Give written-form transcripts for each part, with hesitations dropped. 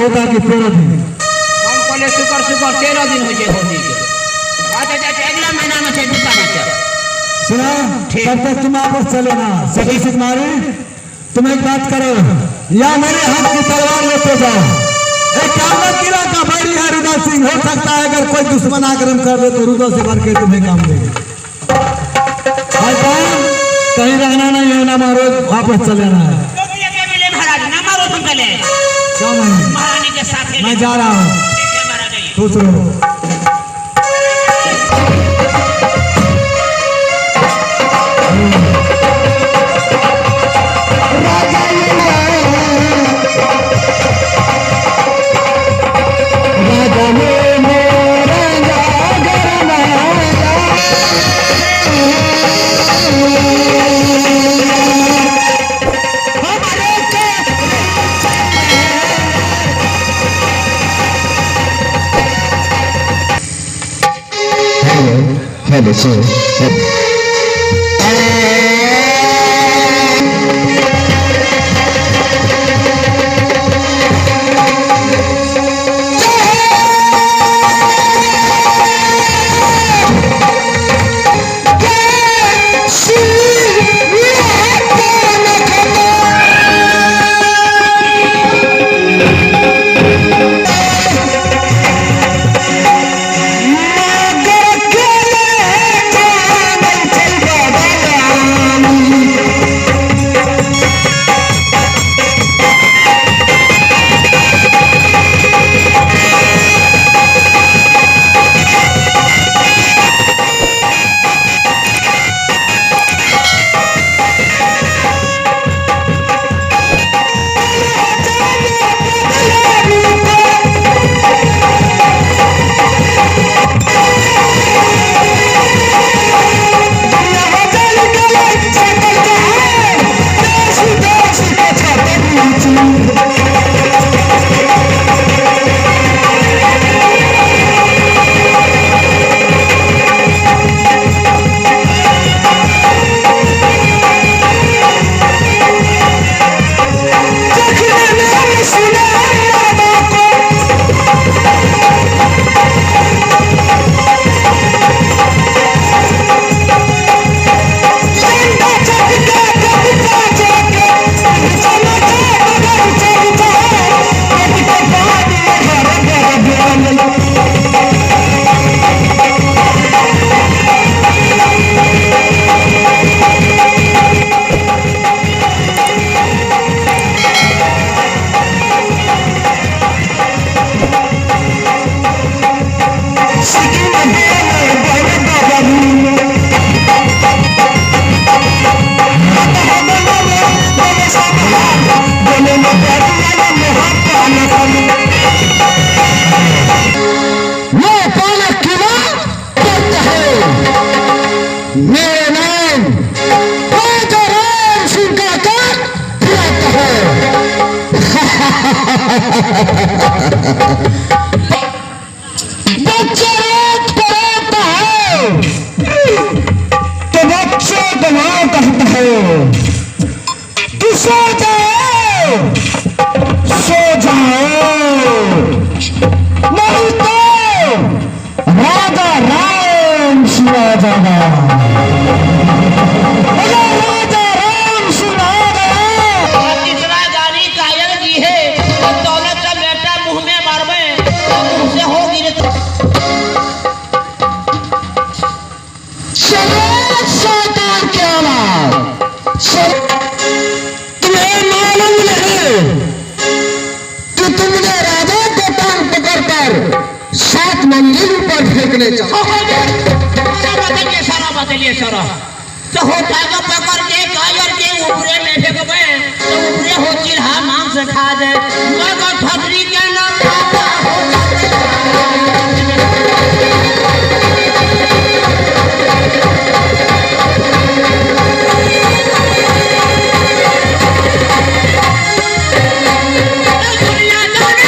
होता कि 13 दिन। हम कहले शुक्र शुक्र 13 दिन होइ छै होली के। अच्छा अच्छा अच्छा, अगला महीना में छै 2 तारीख के। सुना, ठीक। तब तक तुम वापस चले ना। सती सुकुमारी, तुम एक बात करो, या मेरे हाथ की तलवार लेते जाओ। एक कामना किला का बैरी है रुदल सिंह, हो सकता है अगर कोई दुश्मन आक्रमण कर दे तो रुदल से बढ़ के तुम्हें काम देंगे। भाई साहब, कहीं रहना नहीं है ना, मारो वापस चले आना है। के मिले महाराज ना मारो तुम पहले। क्यों नहीं? महारानी के साथ मैं जा रहा हूँ। ठीक है महाराज, जाइए। खुश रहो। Hello, hello, sir. वो पालक किला करता है। मेरे नाम राजा राम सिंह का फिराता है। बच्चे रोज कराता है तो बच्चे गवा कहता है कि सो जाओ सो जाओ, नहीं तो राजा राम सिंह आ जाएगा। अगर राजा राम सिंह आ गया। और तीसरा गाली कायल जी है तो दौलत का बेटा मुंह में मारबे तो मुंह से हो गिरे। चलो शैतान के औलाद, चलो। तुम्हें मालूम नहीं कि तुमने राजा को टांग पकड़कर 7 मंजिल ऊपर फेंकने चाहा। सारा बदलिए, सारा बदलिए, सारा तो होता को पकड़ के कायर के ऊपरे में फेंकबे तो ऊपरे हो चिल्हा मांस खा दे, मगर ठगरी के नाम पापा हो। दुनिया जाने।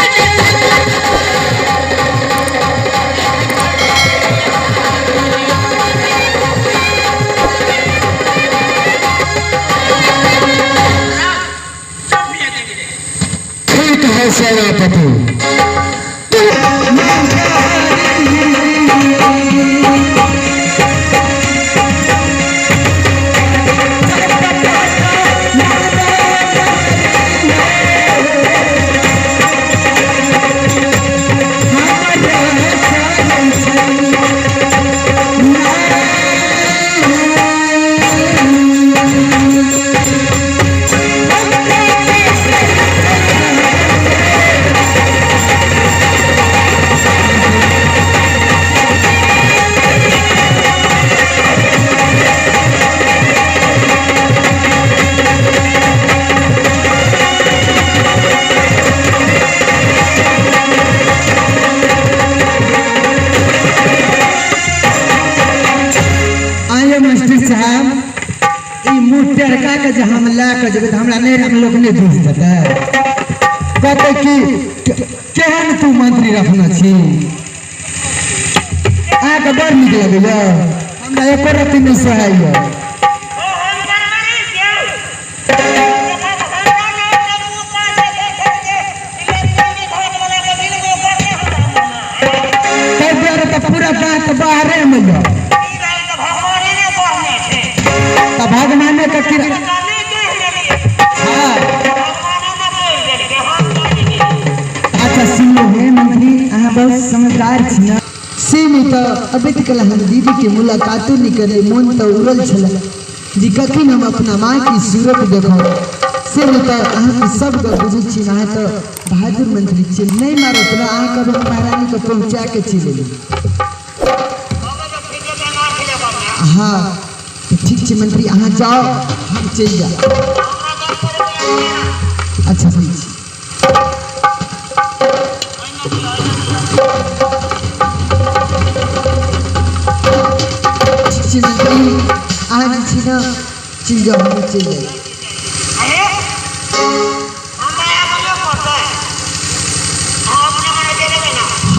ठीक है सेनापति। आइए मास्टर साहब, ई मुँह टेढ़का के जे हम लए के जेबै तऽ हमरा नहि हम लोक नहि बुझि देतै। कहतै कि केहन तू मंत्री रखने छी, अहाँके बड़ नीक लगैया, हमरा एको रत्ती नहि सोहाइया। ताहि दुआरे तऽ पूरा दाँत बाहरेमे यऽ, तऽ भगवाने के कृपा। हाँ अच्छा सुनू हे मंत्री, अहाँ बहुत समझदार छी ने। से में तऽ अबैत कल हम दीदी के मुलाकातो नहीं करे, मोन तऽ उड़ल छल जी कखन हम अपना माँ की सूरत देखब। से में तऽ अहाँके सब गप बुझै छी, अहाँ तऽ बहादुर मंत्री छी, नहीं मारत ना अहाँ कभी महारानी के पहुँचा के चलि एली। हाँ तऽ ठीक छै मंत्री, अहाँ जाओ हम चलि जाउ। अच्छा ठीक छै। ठीक छै मंत्री, अहाँ जे छी ने चलि जाउ, हम चलि जाउ।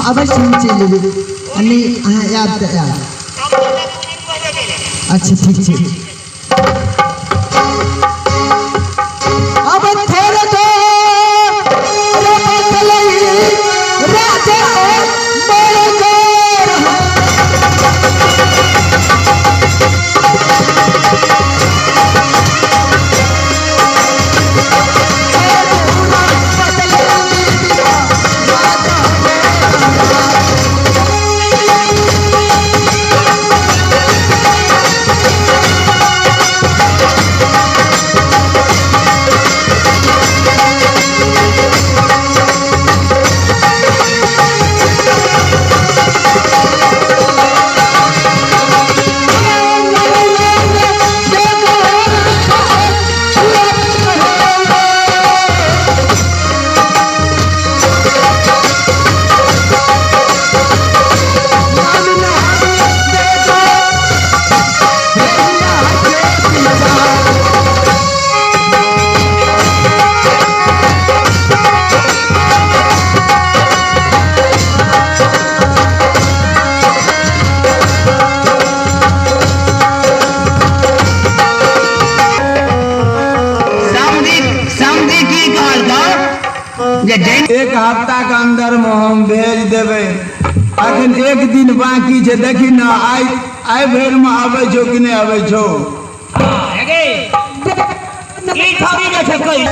अवश्य हम चलि जेबै, आ नहि अहाँ आयब तऽ आयब। अच्छा ठीक छै। अब थोड़े थोड़े बदलई राजा मर गए। समझी की कहलकौ जे जैन एक हफ्ता के अंदर में हम भेज देबै, अखन एक दिन बाकी छै, देखी ने आइ आइ भरि में आबै छौ कि नहि आबै छौ। ई थोड़ी ने छै कोई।